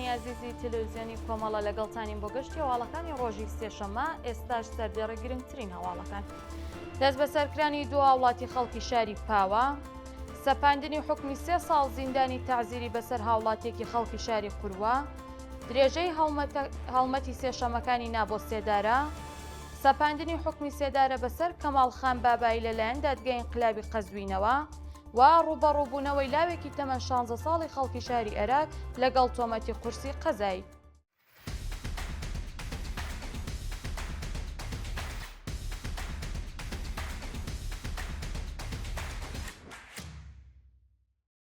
بینەرانی ئازیزی تەلەویزیۆنی کۆمەڵە لەگەڵتانین بۆ گەشتی هەواڵەکانی ڕۆژی سێشەممە ئێستاش سەردێڕی گرنگترین هەواڵەکان. دەست بەسەرکرانی دوو هاوڵاتی خەڵکی شاری پاوە، سەپاندنی حوکمی سێ ساڵ زیندانی تەعزیری بەسەر هاوڵاتیەکی خەڵکی شاری قوروە، درێژەی هەڵمەتی سێشەمەکانی نا بۆ سێدارە، سەپاندنی حوکمی سێدارە بەسەر کەماڵ خان بابایی لەلایەن دادگای ئینقلابی قەزوینەوە و ڕووبەڕووبوونەوەی لاوێکی تەمەن شانزە ساڵی خەڵکی شاری ئەراک لەگەڵ تۆمەتی قورسی قەزایی.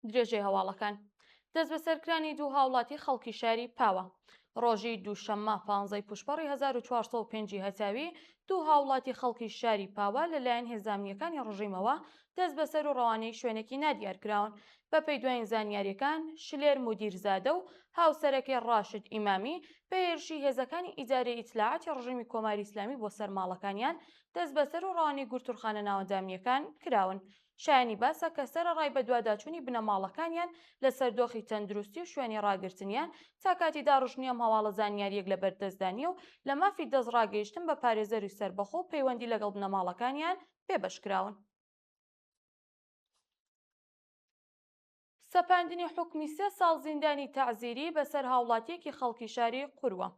درێژەی هەواڵەکان. دەستبەسەرکرانی دوو هاوڵاتی خەڵکی شاری پاوە. ڕۆژی دووشەممە پانزەی پوشپەڕی 1405 ی هەتاوی دوو هاوڵاتی خەڵکی شاری پاوە لەلایەن هێزە ئەمنییەکانی ڕژیمەوە دەستبەسەر و ڕەوانەی شوێنێکی نادیار کراون. بەپێی دوایین زانیارییەکان شلێر مودیرزادە و هاوسەرەکەی ڕاشد ئیمامی بە هێرشی هێزەکانی ئیدارەی ئیتلاعاتی ڕژیمی کۆماری ئیسلامی بۆ سەر ماڵەکانیان دەستبەسەر و ڕەوانەی گرتووخانە ناوەندە ئەمنییەکان کراون. شایانی باسە کە سەرەڕای بەدواداچوونی بنەماڵەکانیان لەسەر دۆخی تەندروستی و شوێنی ڕاگرتنیان، تا کاتی داڕشتنی ئەم هەواڵە زانیارییەک لە بەردەستدا نییە و لە مافی دەستڕاگەیشتن بە پارێزەری سەربەخۆ و پەیوەندی لەگەڵ بنەماڵەکانیان بێبەش کراون. سەپاندنی حوکمی سێ ساڵ زیندانی تەعزیری بەسەر هاوڵاتییەکی خەڵکی شاری قوروە.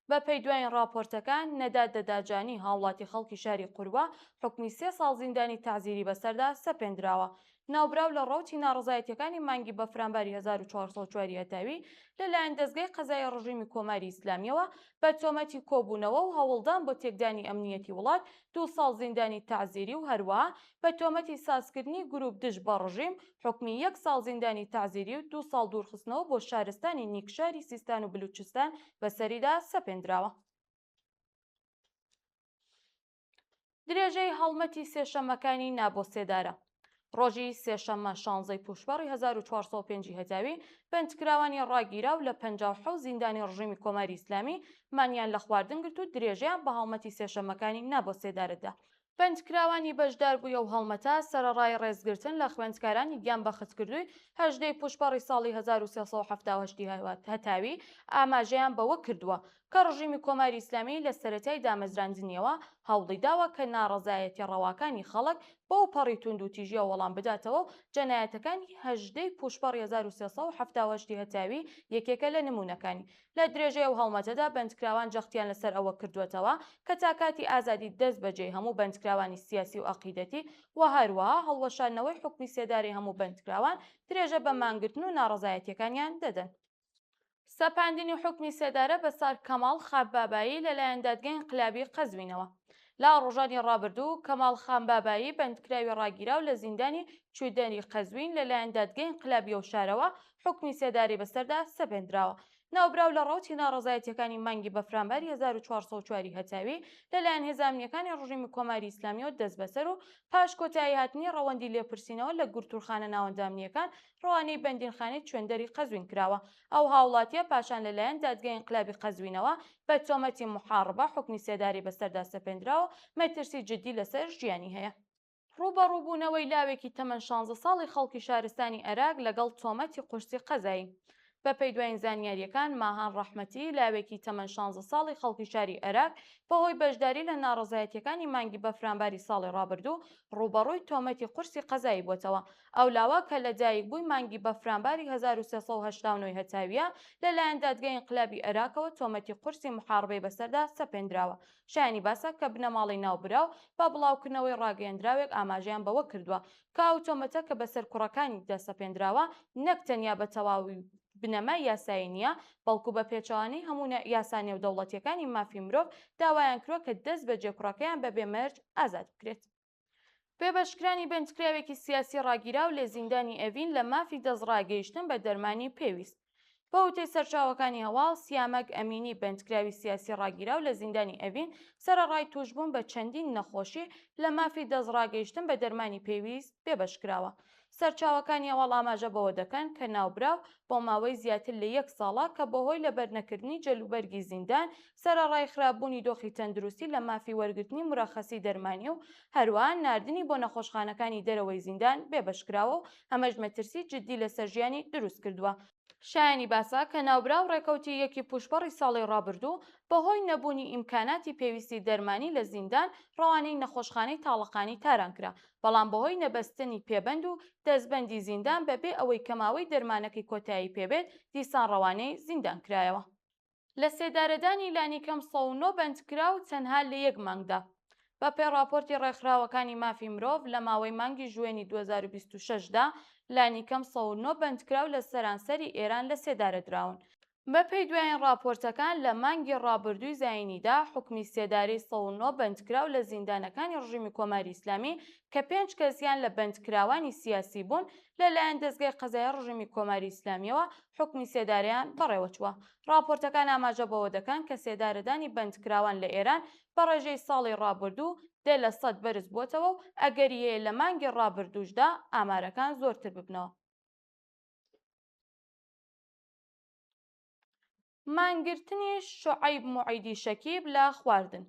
بە پێی دوایین ڕاپۆرتەکان، نەدا دەداجانی، هاوڵاتی خەڵکی شاری قوروە، حوکمی سێ ساڵ زیندانی تەعزیری بەسەردا سەپێندراوە. ناوبراو لە ڕەوتی ناڕەزایەتییەکانی مانگی بەفرانباری 1404 ی هەتاوی لە لایەن دەزگای قەزایی ڕژیمی کۆماری ئیسلامییەوە بە تۆمەتی کۆبوونەوە و هەوڵدان بۆ تێکدانی ئەمنییەتی وڵات دوو ساڵ زیندانی تەعزیری و هەروەها بە تۆمەتی سازکردنی گرووپ دژ بە ڕژیم حوکمی یەک ساڵ زیندانی تەعزیری و دوو ساڵ دوورخستنەوە بۆ شارستانی نیکشاری سیستان و بلوچستان بەسەریدا سەپێندراوە. درێژەی هەڵمەتی سێشەممەکانی نا بۆ سێدارە. ڕۆژی سێشەممە شانزەی پووشپەڕی 1405 ی هەتاوی، بەندکراوانی ڕاگیراو لە 57 زیندانی ڕژیمی کۆماری ئیسلامی مانیان لە خواردن گرت و درێژەیان بە هەڵمەتی سێشەممەکانی نا بۆ سێدارە دا. بەندکراوانی بەشداربووی ئەو هەڵمەتە، سەرەڕای ڕێزگرتن لە خوێندکارانی گیانبەختکردووی هەژدە ی پووشپەڕی ساڵی 1378 ی هەتاوی، ئاماژەیان بەوە کردووە کە ڕژیمی کۆماری ئیسلامی لە سەرەتای دامەزراندنیەوە هەوڵی داوە کە ناڕەزایەتیە ڕەواکانی خەڵک بەو پەڕی توندوتیژییەوە وەڵام بداتەوە و جەنایەتەکانی هەژدە ی پووشپەڕی 1378 ی هەتاوی یەکێکە لە نموونەکانی. لە درێژەی ئەو هەڵمەتەدا بەندکراوان جەختیان لەسەر ئەوە کردووەتەوە کە تا کاتی ئازادی دەستبەجێی هەموو بەندکراوانی سیاسی و عەقیدەتی و هەروەها هەڵوەشاندنەوەی حوکمی سێدارەی هەموو بەندکراوان درێژە بە مانگرتن و ناڕەزایەتییەکانیان دەدەن. سەپاندنی حوکمی سێدارە بەسەر کەماڵ خانبابایی لەلایەن دادگای ئینقلابی قەزوینەوە. لە ڕۆژانی ڕابردوو کەماڵ خانبابایی بەندکراوی ڕاگیراو لە زیندانی چودەری قەزوین لەلایەن دادگای ئینقلابی ئەو شارەوە حوکمی سێدارەی بەسەردا سەپێندراوە. ناوبراو لە ڕەوتی ناڕەزایەتییەکانی مانگی بەفرانباری 1404 ی هەتاوی لەلایەن هێزە ئەمنییەکانی ڕژیمی کۆماری ئیسلامییەوە دەستبەسەر و پاش کۆتاییهاتنی ڕەوەندی لێپرسینەوە لە گرتوورخانە ناوەندە ئەمنییەکان ڕەوانەی بەندینخانەی چوێندەری قەزوین کراوە. ئەو هاوڵاتییە پاشان لەلایەن دادگای ئینقلابی قەزوینەوە بە تۆمەتی موحاڕبە حوکمی سێدارەی بەسەردا سەپێندراوە و مەترسی جددی لەسەر ژیانی هەیە. ڕووبەڕووبوونەوەی لاوێکی تەمەن شانزە ساڵی خەڵکی شارستانی ئەراک لەگەڵ تۆمەتی قورسی قەزایی. بەپێی دوایین زانیارییەکان، ماهان ڕەحمەتی، لاوێکی تەمەن شانزە ساڵی خەڵکی شاری ئەراک، بەهۆی بەشداری لە ناڕەزایەتییەکانی مانگی بەفرانباری ساڵی ڕابردوو، ڕووبەڕووی تۆمەتی قورسی قەزایی بووەتەوە. ئەو لاوە کە لە دایکبووی مانگی بەفرانباری 1389 ی هەتاوییە، لەلایەن دادگای ئینقلابی ئەراکەوە تۆمەتی قورسی موحاڕبەی بەسەردا سەپێندراوە. شایانی باسە کە بنەماڵەی ناوبراو بە بڵاوکردنەوەی ڕاگەیەندراوێک ئاماژەیان بەوە کردووە کە ئەو تۆمەتە کە بەسەر کوڕەکانیدا سەپێندراوە نەک تەنیا بە تەواوی بنەمای یاسایی نییە، بەڵکو بە پێچەوانەی هەموو یاسا نێودەوڵەتییەکانی مافی مرۆڤ داوایان کرووە کە دەستبەجێ کوڕەکەیان بەبێ مەرج ئازاد بکرێت. بێبەشکرانی بەندکراوێکی سیاسی ڕاگیراو لە زیندانی ئێڤین لە مافی دەستڕاگەیشتن بە دەرمانی پێویست. بە وتەی سەرچاوەکانی هەواڵ، سیامەک ئەمینی بەندکراوی سیاسی ڕاگیراو لە زیندانی ئێڤین سەرەڕای تووشبوون بە چەندین نەخۆشی، لە مافی دەستڕاگەیشتن بە دەرمانی پێویست بێبەشکراوە. سەرچاوەکانی هەواڵ ئاماژە بەوە دەکەن کە ناوبراو بۆ ماوەی زیاتر لە یەک ساڵە کە بەهۆی لەبەرنەکردنی جلوبەرگی زیندان سەرەڕای خراپبوونی دۆخی تەندروستی لە مافی وەرگرتنی مورەخەسی دەرمانی و هەروەها ناردنی بۆ نەخۆشخانەکانی دەرەوەی زیندان بێبەشکراوە و ئەمەش مەترسی جددی لەسەر ژیانی دروستکردووە. شایانی باسە کە ناوبراو ڕێکەوتی یەکی پووشپەڕی ساڵی ڕابردوو بەهۆی نەبوونی ئیمکاناتی پێویستی دەرمانی لە زیندان ڕەوانەی نەخۆشخانەی تاڵەقانی تاران کرا، بەڵام بەهۆی نەبەستنی پێبەند و دەستبەندی زیندان بەبێ ئەوەی کە ماوەی دەرمانەکەی کۆتایی پێبێت دیسان ڕەوانەی زیندان کرایەوە. لە سێدارەدانی لانیکەم 109 بەندکراو تەنها لە یەک مانگدا. بە پێی ڕاپۆرتی ڕێکخراوەکانی مافی مرۆڤ لە ماوەی مانگی ژوئێنی 2026 دا لانیکەم 109 بەندکراو لە سەرانسەری ئێران لە سێدارە دراون. بە پێی دوایین ڕاپۆرتەکان لە مانگی ڕابردووی زایینیدا حوکمی سێدارەی 109 بەندکراو لە زیندانەکانی ڕژیمی کۆماری ئیسلامی کە پێنج کەسیان لە بەندکراوانی سیاسی بوون لە لایەن دەزگای قەزایی ڕژیمی کۆماری ئیسلامییەوە حوکمی سێدارەیان بەڕێوەچووە. ڕاپۆرتەکان ئاماژە بەوە دەکەن کە سێدارەدانی بەندکراوان لە ئێران بە ڕێژەی ساڵی ڕابردوو 10% بەرز بووەتەوە و ئەگەری هەیە لە مانگی ڕابردووشدا ئامارەکان زۆرتر ببنەوە. مانگرتنی شوعەیب موعیدی شەکیب لە خواردن.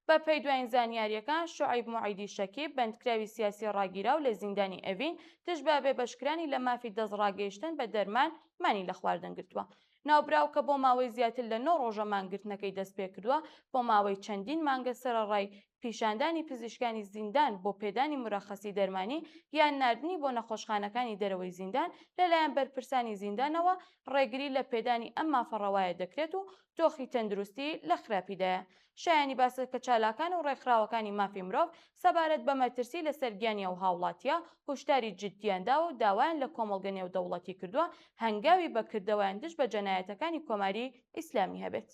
بە پێی دوایین زانیارییەکان شوعەیب موعیدی شەکیب بەندکراوی سیاسی ڕاگیراو لە زیندانی ئەڤین دژ بە بێبەشکرانی لە مافی دەستڕاگەیشتن بە دەرمان مانی لە خواردن گرتووە. ناوبراو کە بۆ ماوەی زیاتر لە نۆ ڕۆژە مانگرتنەکەی دەستپێکردووە بۆ ماوەی چەندین مانگە سەرەڕای پیشاندانی پزیشکانی زیندان بۆ پێدانی مورەخەسی دەرمانی یان ناردنی بۆ نەخۆشخانەکانی دەرەوەی زیندان لەلایەن بەرپرسانی زیندانەوە ڕێگری لە پێدانی ئەم مافە ڕەوایە دەکرێت و دۆخی تەندروستی لە خراپیدایە. شایانی باسە کە چالاکان و ڕێکخراوەکانی مافی مرۆڤ سەبارەت بە مەترسی لەسەر گیانی ئەو هاوڵاتییە هوشداری جددیان داوە و داوایان لە کۆمەڵگە نێودەوڵەتی کردووە هەنگاوی بە کردەوەیان دژ بە جەنایەتەکانی کۆماری ئیسلامی هەبێت.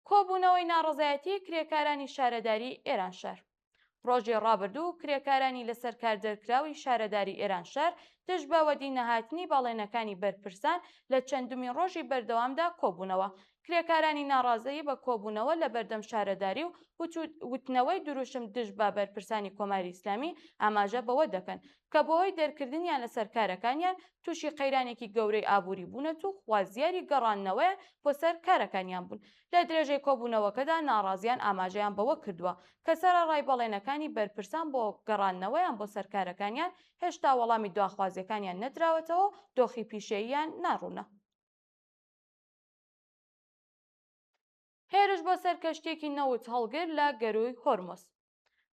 کۆبوونەوەی ناڕەزایەتیی کرێکارانی شارەداریی ئێرانشار ڕۆژی ڕابردوو کرێکارانی لەسەر کار دەرکراوی شارەداری ئێرانشار دژ بە وەدی نەهاتنی بەڵێنەکانی بەرپرسان لە چەندمین ڕۆژی بەردەوامدا کۆبوونەوە. کرێکارانی ناڕازیی بە کۆبوونەوە لە بەردەم شارەداری و وتنەوەی دروشم دژ بە بەرپرسانی کۆماری ئیسلامی ئاماژە بەوە دەکەن کە بەهۆی دەرکردنیان لەسەر کارەکانیان تووشی قەیرانێکی گەورەی ئابووری بوونەت و خوازیاری گەڕاندنەوەیان بۆ سەر کارەکانیان بوون. لە درێژەی کۆبوونەوەکەدا ناڕازیان ئاماژەیان بەوە کردووە کە سەرەڕای بەڵێنەکانی بەرپرسان بۆ گەڕاندنەوەیان بۆ سەر کارەکانیان، هێشتا وەڵامی دواخوازییەکانیان نەدراوەتەوە و دۆخی پیشەییان ناڕوونە. هێرش بۆ سەر کەشتییەکی نەوت هەڵگر لە گەرووی هۆرمز.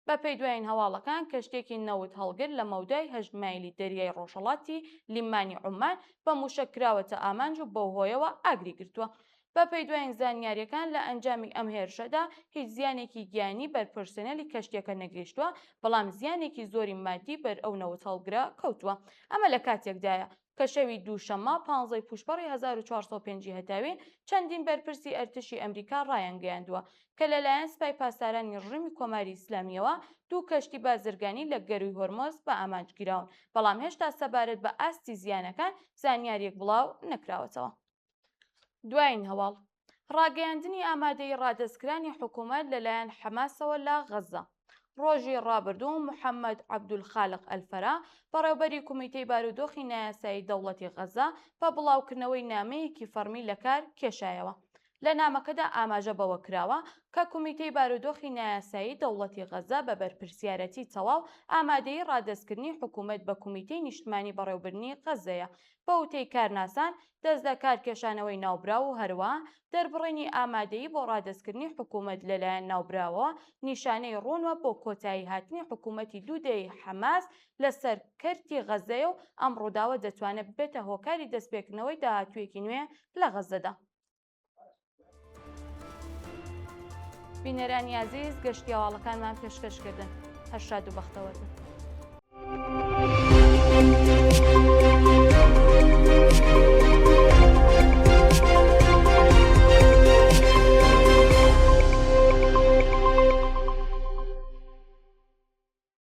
بەپێی دوایین هەواڵەکان کەشتییەکی نەوت هەڵگر لە مەودای هەشت مایلی دەریای ڕۆژهەڵاتی لیمانی عوممان بە مووشەک کراوەتە ئامانج و بەو هۆیەوە ئاگری گرتووە. بەپێی دوایین زانیارییەکان لە ئەنجامی ئەم هێرشەدا هیچ زیانێکی گیانی بەر پرسۆنێلی کەشتییەکە نەگەیشتووە، بەڵام زیانێکی زۆری مادی بەر ئەو نەوتهەڵگرە کەوتووە. ئەمە لە کاتێکدایە، کە شەوی دووشەممە پانزەی پووشپەڕی 1405 ی هەتاوی چەندین بەرپرسی ئەرتشی ئەمریکا ڕایانگەیاندووە کە لەلایەن سپای پاسدارانی ڕژیمی کۆماری ئیسلامییەوە دوو کەشتی بازرگانی لە گەرووی هۆرمۆز بە ئامانج گیراون، بەڵام هێشتا سەبارەت بە ئاستی زیانەکان زانیارییەک بڵاو نەکراوەتەوە. دوایین هەواڵ، ڕاگەیاندنی ئامادەیی ڕادەستکرانی حکوومەت لەلایەن حەماسەوە لە غەززە. ڕۆژی ڕابردوو محەممەد عەبدولخالق ئەلفەرا، بەڕێوبەری کومیتەی بارودۆخی نایاسایی دەوڵەتی غەززە، بە بڵاوکردنەوەی نامەیەکی فەڕمی لەکار کێشایەوە. لە نامەکەدا ئاماژە بەوە کراوە کە کومیتەی بارودۆخی نایاسایی دەوڵەتی غەززە بە بەرپرسیارەتی تەواو ئامادەیی ڕادەستکردنی حکوومەت بە کومیتەی نیشتمانی بەڕێوبردنی غەززەیە بە وتەی کارناسان، دەست لە کار کێشانەوەی ناوبراو و هەروەها دەربڕینی ئامادەیی بۆ ڕادەستکردنی حکوومەت لەلایەن ناوبراوەوە نیشانەی ڕوونە بۆ کۆتایی هاتنی حکوومەتی دوو دەیەی حەماس لەسەر کەرتی غەززەیە و ئەم ڕووداوە دەتوانێت ببێتە هۆکاری دەستپێکردنەوەی داهاتوویەکی نوێ لە غەززەدا. بینەرانی ئازیز گەشتی هەواڵەکانمان پێشکەش کردن هەر شاد و بەختەوەر بن.